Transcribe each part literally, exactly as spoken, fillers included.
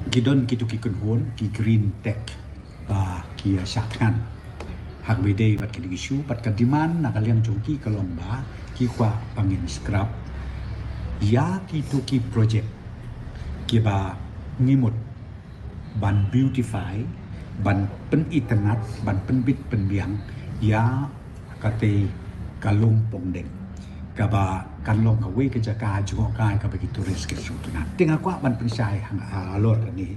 Ki don kito ki kynhun ki green tech ba ki ïa shah thngan ha kaba ïadei bad kine ki issue, bad ka demand na ka liang jong ki ka long ba ki kwah ba ngin scrap ïa kito ki project kiba ngi mut ban beautify, ban pynitynnad, ban pynbit pynbiang ïa kata ka Lum Pongdeng, kaba kan long kawei ka jaka jngohkai kaba ki tourist kin shu tynnad. Te nga kwah ban pynshai halor kane.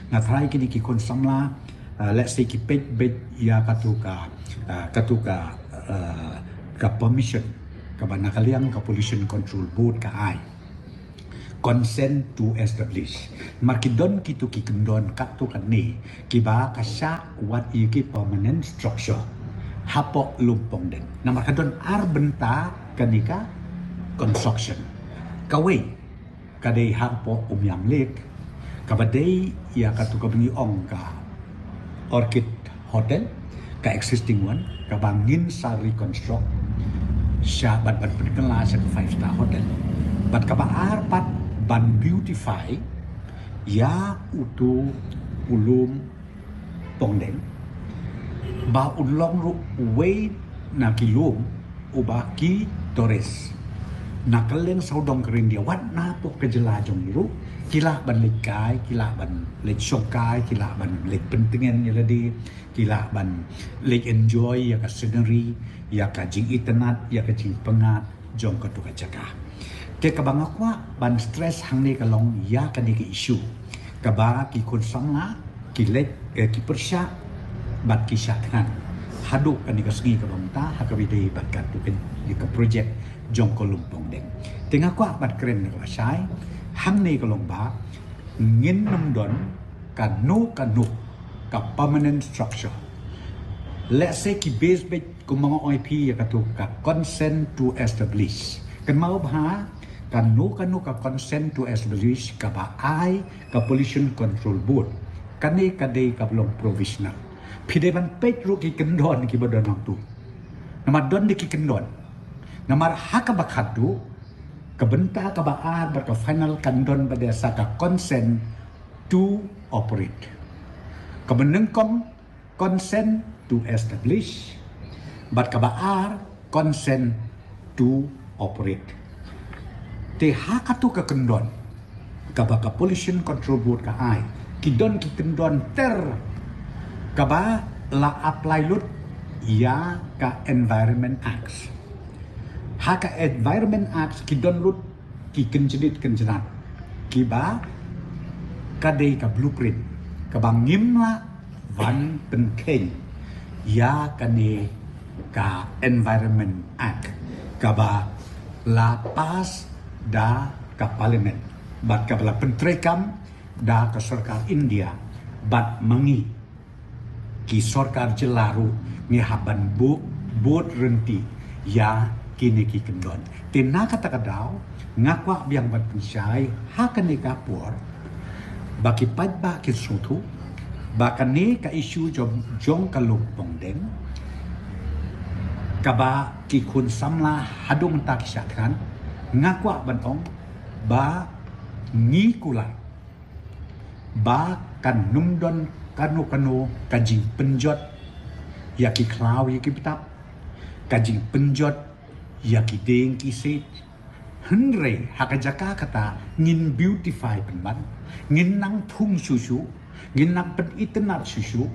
Nga tharai kine ki khun samla, uh, let's say, ki peit beit ïa katu ka, uh, katu ka, uh, ka permission kaba na ka liang ka Pollution Control Board ka ai consent to establish. Namar ki don kito ki kyndon katto katne kiba ka shah wad ïa ki permanent structure hapoh Lum Pongdeng. Namar ka don ar bynta kane ka construction. Kawei ka dei hapoh Umiam Lake, kaba dei ïa katu kaba ngi ong ka Orchid Hotel, ka existing one, kaba ngin sa reconstruct sha bad ban pynkylla sha ka five star hotel. Bad kaba ar pat ban beautify ïa utu u Lum Pongdeng ba un long ruh uwei na ki lum uba ki tourist na kylleng sawdong ka India, wat na pdeng ka jylla jong ngi ruh ki lah ban leit kai, ki lah ban leit shongkai, ki lah ban leit pyntngen ïa lade, ki lah ban leit enjoy ïa ka scenery, ïa ka jingitynnad, ïa ka jingpyngngad jong katu ka jaka. Te kaba nga kwah ban stress hangne ka long ïa kane ka issue kaba ki khun samla ki leit, eh, ki pyrshah bad ki shah thngan haduh kane ka sngi kaba mynta ha kaba ïadei bad katu ka, ïa ka project jong ka Lum Pongdeng. Te nga kwah ban kren na kaba shai hangne ka long ba ngin nym don kano kano ka permanent structure. Let's say ki base beit kumba nga ong ïa phi ïa katu ka consent to establish. Kynmaw bha, kano kano ka consent to establish kaba ai ka Pollution Control Board, kane ka dei kaba long provisional. Phi dei ban peit ruh ki kyndon kiba don hangtu. Namar don de ki kyndon. Namar ha kaba khatduh, ka bynta kaba ar bad ka final kan don ba dei sa ka consent to operate. Kaba nyngkong consent to establish, bad kaba ar consent to operate. Te ha katu ka kyndon kaba ka Pollution Control Board ka ai, ki don ki kyndon ter kaba la apply lut ïa ka Environment Act. Ha ka Environment Act ki don lut ki kynjnit kynjnat kiba ka dei ka blueprint kaba ngim lah ban pynkheiñ ïa kane ka Environment Act kaba la pass da ka Parliament bad kaba la pyntreikam da ka sorkar India bad ma ngi ki sorkar jylla ruh ngi hap ban bud, bud ryntih ïa kine ki kyndon. Te na kata ka daw nga kwah biang ban pynshai ha kane ka por ba ki paidbah kin sngewthuh ba kane ka issue jong, jong ka Lum Pongdeng kaba ki khun samla haduh mynta ki shah thngan, nga kwah ban ong ba ngi kular ba kan nym don kano kano ka jingpynjot ïa ki khlaw ïa ki btap, ka jingpynjot ïa ki dieng ki siej. Hynrei ha ka jaka kata ngin beautify pynban, ngin nang thung shuh shuh, ngin nang pynitynnad shuh shuh.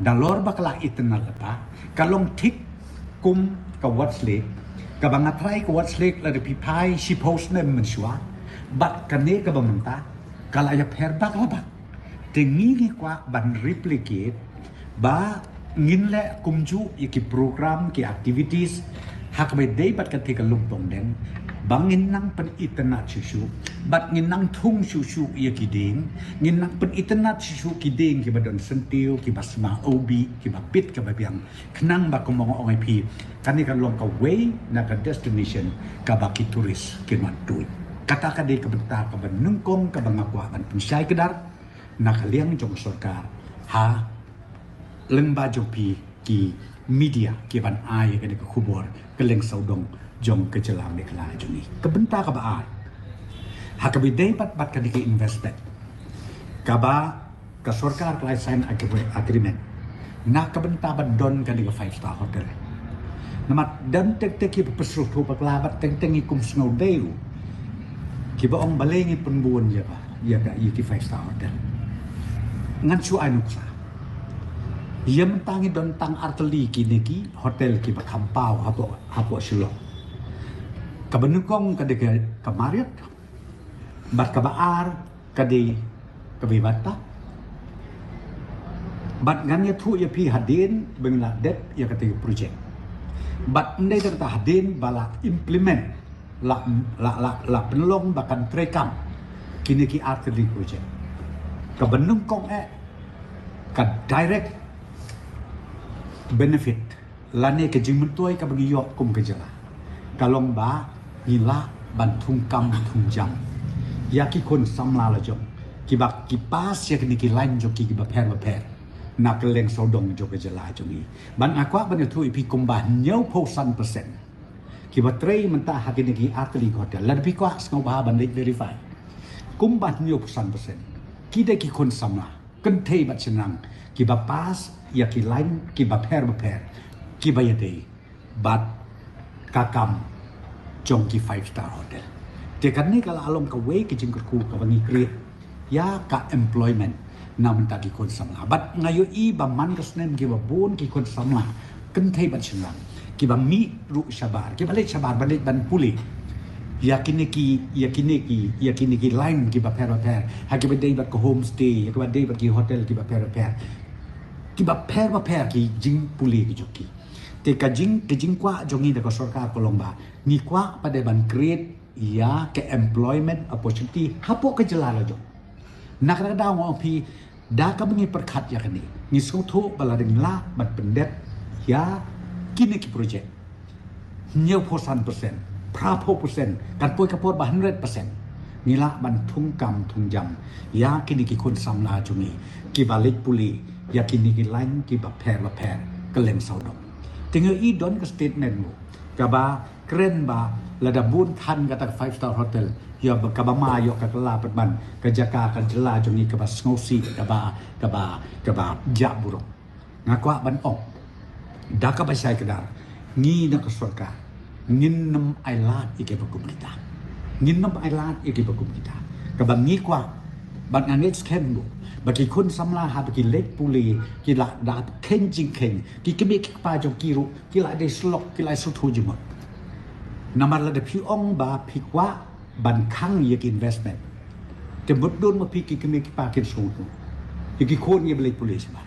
Nalor ba ka la itynnad lypa, ka long thik kum ka Ward's Lake, kaba nga tharai ka Ward's Lake lada phi phai shiphew snem mynshuwa bad kane kaba mynta, ka la ïapher bak la bak. Te ngi ngi kwah ban replicate ba ngin leh kumjuh ïa ki program, ki activities ha kaba ïadei bad kata ka Lum Pongdeng, ba ngin nang pynitynnad shuh shuh bad ngin nang thung shuh shuh ïa ki dieng, ngin nang pynitynnad shuh shuh ki dieng kiba don syntiew, kiba sma ubit, kiba bit kaba biang. Khnang ba kumba nga ong ïa phi, kane kan long kawei na ka destination kaba ki tourist kin wan tuid. Kata ka dei ka bynta kaba nyngkong kaba nga kwah ban pynshai kdar na ka liang jong sorkar ha lyngba jong phi ki media ki ban ai ïa kane ka khubor kylleng sawdong jong ka jylla Meghalaya jong ngi. Ka bynta kaba ar, ha kaba ïadei bad, bad kane ka investment, Kaba ka sorkar ka la sign agreement na ka bynta ban don kane ka five star hotel. Namar don teng teng ki ba pyrshah tu bakla bad teng teng ki kum sngewdei ruh ki ba ong balei ngi pynbun ïa ka ïa ka ïa ki five star hotel. Ngan shu ai nuksa. Ïa mynta ngi don tang artylli kine ki hotel ki ba kham paw hapoh hapoh Shillong. Kaba nyngkong ka dei ka Marriott bad kaba ar ka dei ka Vivanta. Bad ngan ïathuh ïa phi hadien ba ngi la dep ïa kata ka project. Bad ym dei tang kata, hadien ba la implement, la la la, la pynlong ba kan treikam kine ki artylli project. Kaba nyngkong eh ka direct benefit lane ka jingmyntoi kaba ngi ïoh kum ka jylla ka long ba ngi lah ban thungkam thungjam ïa ki khun samla la jong kiba ki pass ïa kine ki line jong ki kiba pher ba pher na kylleng sawdong jong ka jylla jong ngi. Bad nga kwah ban ïathuh ïa phi kumba hynñiewphew san percent kiba trei mynta ha kine ki artylli ki hotel, lada phi kwah sngewbha ban leit verify. Kumba hynñiewphew san percent ki dei ki khun samla kynthei bad shynrang kiba pass ïa ki line kiba pher ba pher kiba ïadei bad ka kam jong ki five star hotel. Te kane ka la long kawei ka jingkyrkhu kaba ngi create ïa ka employment na bynta ki khun samla. Bad nga ïohi ba man ka snem kiba bun ki khun samla kynthei bad shynrang kiba mih ruh shabar, kiba leit shabar ban leit ban pule ïa kine ki, ïa kine ki, ïa kine ki line kiba pher ba pher, ha kiba dei bad ka homestay, ïa kiba dei bad ki hotel kiba pher ba pher. Kiba pher ba pher ki jingpule ki jong ki. Te ka jing, ka jingkwah jong ngi da ka sorkar ka long ba ngi kwah pat de ban create ïa ka employment opportunity hapoh ka jylla la jong. Na kata ka daw nga ong phi, da kaba ngi pyrkhat ïa kane, ngi sngewthuh ba lada ngi lah ban pyndep ïa kine ki project, hynñiewphew san percent, phraphew percent, kan poi ka por ba hundred percent, ngi lah ban thungkam thungjam ïa kine ki khun samla jong ngi kiba leit pule ïa kine ki line kiba pher ba pher kylleng sawdong. Te ngi ïohi don ka statement mo kaba kren ba lada bun than kata ka five star hotel, ïa ba kaba ma ïoh ka kylla pat ban ka jaka ka jylla jong ngi kaba sngewsih, kaba, kaba, kaba jah burom. Nga kwah ban ong da kaba shai kdar, ngi na ka sorkar ngin nym ailad ïa kiba kum kita. Ngin nym ailad ïa kiba kum kita. Kaba ngi kwah, bad nga ngeit skhem mo ba ki khun samla haba ki leit pule ki la da kheiñ jingkheiñ, ki kmie ki kpa jong ki ruh ki la dei slok, ki la sngewthuh jingmut. Namar lada phi ong ba phi kwah ban khang ïa ki investment, te mut don ma phi ki kmie ki kpa kin sngewthuh ïa ki khun ïa ba leit pule shabar.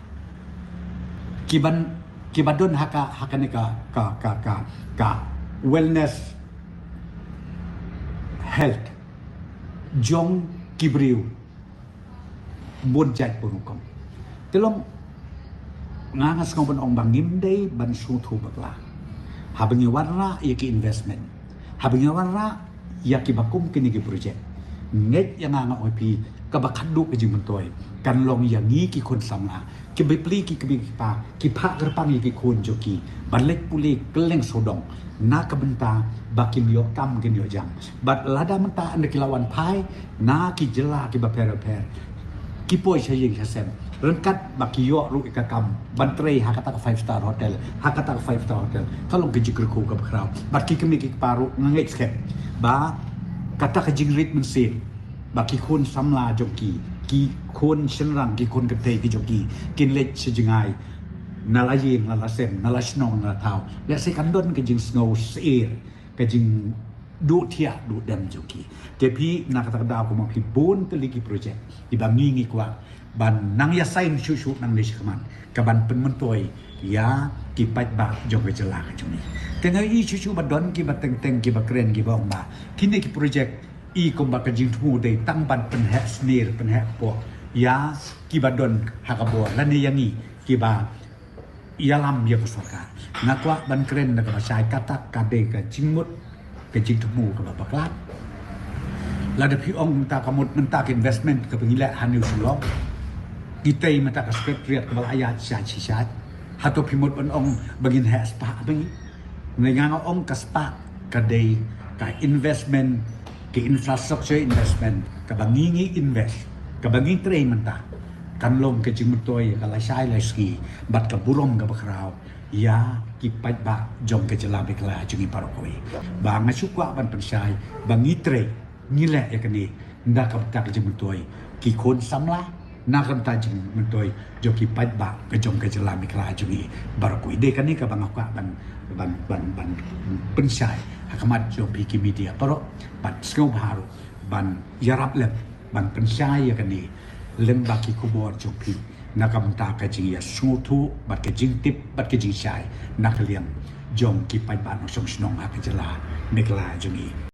Kiban, kiba don ha ka, ha kane ka, ka, ka, ka, ka wellness health jong ki briew bun jait bun rukom. Te long nga nga sngew ban ong ba ngim dei ban sngewthuh bakla haba ngi wanrah ïa ki investment, haba ngi wanrah ïa kiba kum kine ki project. Ngeit ïa nga nga ong ïa phi, kaba khadduh ka jingmyntoi kan long ïa ngi ki khun samla kiba plie ki kmie ki kpa, ki phah kyrpang ïa ki khun jong ki ban leit pule kylleng sawdong na ka bynta ba kin ïoh kam kin ïoh jam. Bad lada mynta ynda ki la wan phai na ki jylla kiba pher ba pher, ki poi sha ïing sha sem ryngkat ba ki ïoh ruh ïa ka kam ban trei ha kata ka five star hotel, ha kata ka five star hotel. Ka long ka jingkyrkhu kaba khraw. Bad ki kmie ki kpa ruh nga ngeit skhem ba kata ka jingrit mynsiem ba ki khun samla jong ki, ki khun shynrang, ki khun kynthei ki jong ki kin leit sha jngai na la ïing na la sem, na la shnong na la thaw, lehse kan don ka jingsngew syier, ka jingduh thiah duh dem jong ki. Te phi, na kata ka daw kumba phi bun tylli ki project kiba ngi ngi kwah ban nang ïa sign shuh shuh nangne shakhmat kaban pynmyntoi ïa ki paidbah jong ka jylla ka jong ngi. Te nga ïohi shuh shuh ba don kiba teng teng kiba kren kiba ong ba kine ki project i kumba ka jingthmu dei tang ban pynheh snier pynheh kpoh ïa kiba don ha ka bor lane ïa ngi kiba ïalam ïa ka sorkar. Nga kwah ban kren da kaba shai, kata ka dei ka jingmut, ka jingthmu kaba bakla. Lada phi ong mynta ka mut mynta ka investment kaba ngi leh ha New Shillong, ngi tei mynta ka Secretariat kaba la ïaid shisha shisha, hato phi mut ban ong ba ngin heh spah ba ngi? Nga nga ong ka spah ka dei ka investment, ka infrastructure investment kaba ngi ngi invest Kaba ngi trei mynta kan long ka jingmyntoi ka lashai lashisngi bad ka burom kaba khraw ïa ki paidbah jong ka jylla Meghalaya jong ngi baroh kawei. Ba nga shu kwah ban pynshai ba ngi trei, ngi leh ïa kane na ka bynta ka jingmyntoi ki khun samla, na ka bynta jingmyntoi jong ki paidbah ka jong ka jylla Meghalaya jong ngi baroh kawei. Dei kane kaba nga kwah ban ban ban ban pynshai ha khmat jong phi ki media baroh, bad sngewbha ruh ban ïarap lem ban pynshai ïa kane lem bad ki khubor jong phi na ka bynta ka jingïasngewthuh bad ka jingtip bad ka jingshai na ka liang jong ki paidbah nongshong shnong ha ka jylla Meghalaya jong ngi.